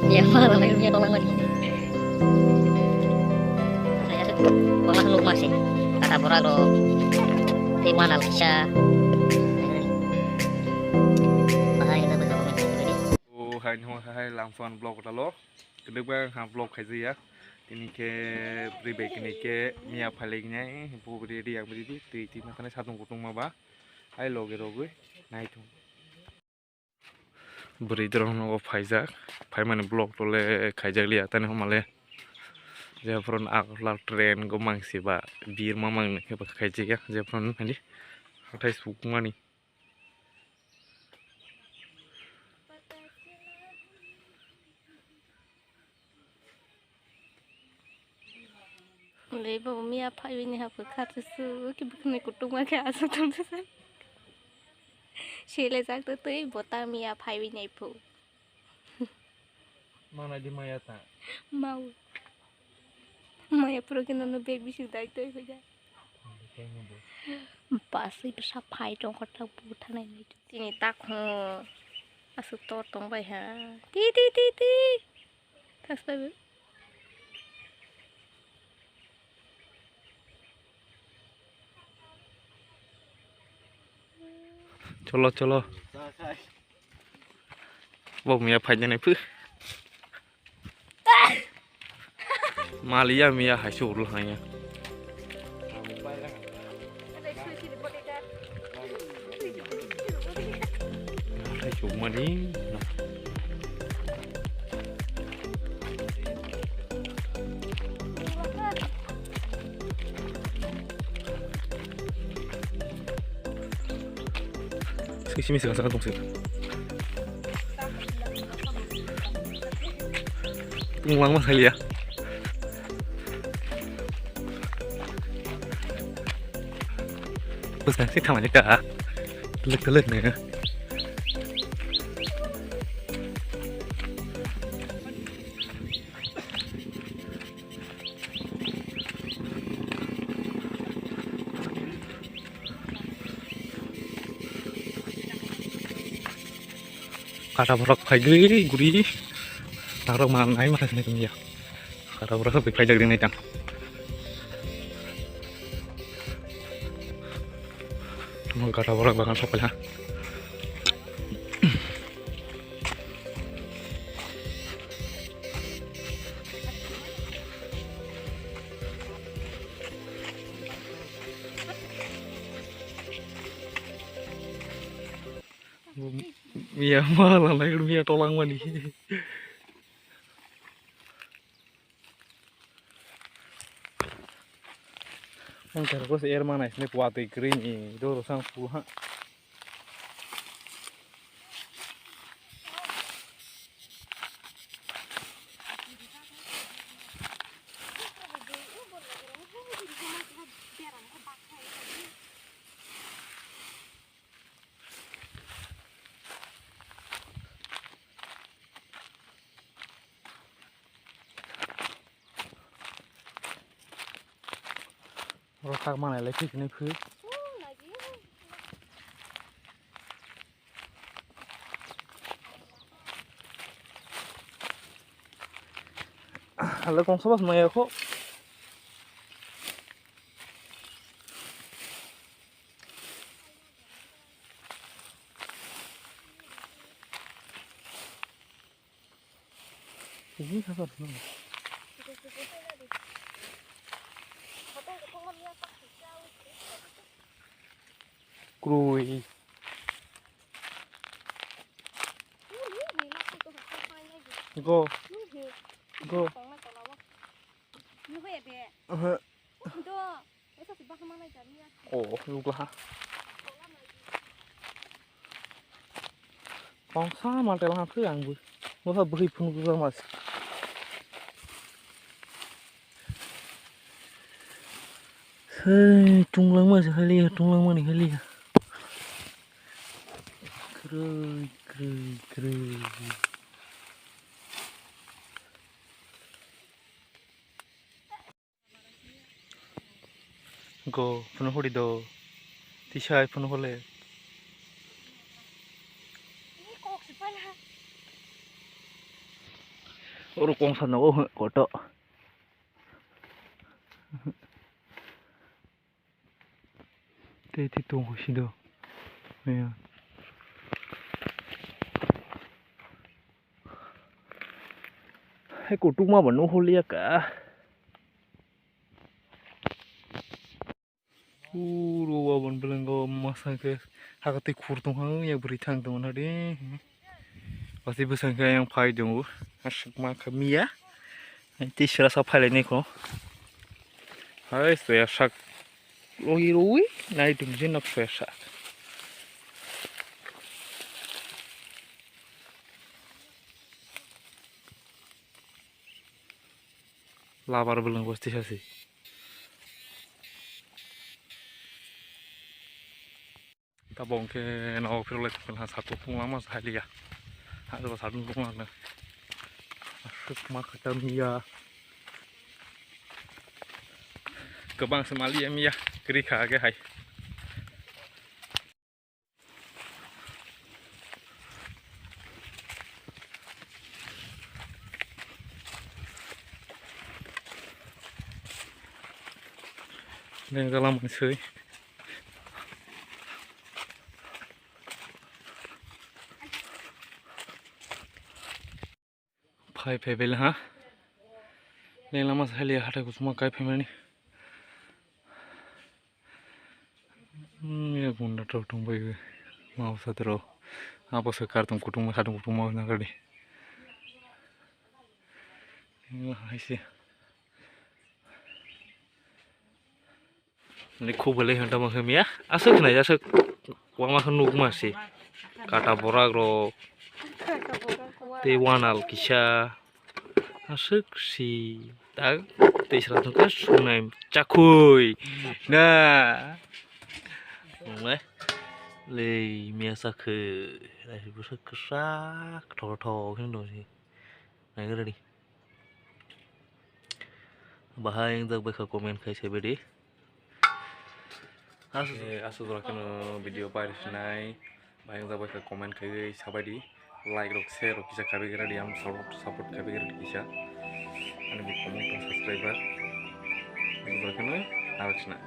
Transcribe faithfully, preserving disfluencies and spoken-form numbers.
Ya, malah main dunia tolong lagi. Saya tuh, wah, lu masih. Kata borak lo. Di mana, Lisa? Bahaya, kita betul. Oh, hai, hai, hai, langsung vlog talo. Kedek ba ha vlog khaijaya. Tini khe bwrwi bai kini khe miya phailai gnai. Bo ready, ang ready. Twi, twi, makhane satung kutung ma ba. Ai loge rogwi. Nai thung. Bwrwi dorong nogo phaijak, phaimani vlog tole khaijak liya tani hwnmale. Jephru Agartala train go mangsi ba birma mangni khe ba khaijak ya, jephru nini hathai sukmani. Lei bo miya phaiwi ni haphu kha chuchu ki bwkhwnwi kutung ma khe aswk tong chuchu. Sele jak to twi bo ta miya phaiwi nai phu. Manai di maya ta. Mau. Maya puro kino no bag bisik dai toi hoja. Thank you, thank you, bro. Paswi bwsa phai tong kho tak bu thanai nai. Tini tak ho. Aswk tor tong bai ha. Ti, ti, ti, ti. Thas pai bo. Cholo, cholo. Bo miya phai jani phu. Maliya miya hai se urul hanya. Hai se umani. Simi simi saka saka tongsi. Tunglang ma saliya. Bwskango se thamani ka. Telek telek nw. Kata borok phaigwi guri narok ma nai ma thasini tongya. Kata borok sok phaijak ring nai tang. Tamo kata borok bagan sokpala. Miya ma lalai miya tolang mani. Ang terkos air mana sini kuat twi green i doro sang pu ha. Oro tak manai lai phikini phi. Alo kong sabas maya kho. Ini apa tuh? Krui. Go. Go. Aha. Oh, nukla ha. Kongsa mal telang ha, phai ang bui. Nukha bui phun gua mas. Hei, tunglang mas hali, tunglang mani hali. Krui, krui, krui. Go, phunu huri do. Tisai phunu hole. Oro kongsa nogo koto. Tei tei tongo sido. Ayan. Hai kutuk ma bo nuhul ya ka. Uro wabon belengo masa ke hakati khur tong ha ya bwrwi thang tong na de. Wasi bwsang khe ayang phai tongo. Aswk ma kha miya. Tei sera sa phai lai nai kho. Hai soya sak. Logi rui nai tung je nok soya sak. Labar bwlwng bosti sasi. Tabok hwnkhe nogo phirok lai tongkha, satung tungma ma saliya. Hajaba satung tungma hwnkhe. Aswk ma khatam ya. Kwbang se maliya miya. Kwrwi kha age hai. Neng jala mansui. Phai phai bela ha. Neng lama saliya hathai kuchuma kai phaimani. Hmm, ya gunda tok tong bai. Mau satro. Apa se kar tong kutung ma khatung kutung mau na kadi. Ini lah haisi. Ni khub belai hwn tamo hwn ya. Aswk nai aswk kwbangma khe nukma se. Kata borak rok. Tei wanal kisa. Aswk si. Tak tei sra thwngkhe sunai chakhui. Na. Nungle. Lei miya chakhui. Lai bwswk kwchak thok thok khe nung si. Nai ready. Bahai wngjak bai kha comment khai sai baidi. Aswk jora kheno video pairi sinai. Bahai wngjak bai kha comment khaiwi sabaidi. Like rok, share rok kisa khaiwi ready, am support, support khaiwi ready kisa. Ani bo comment tong subscriber. Aswk jora kheno narwk sinai.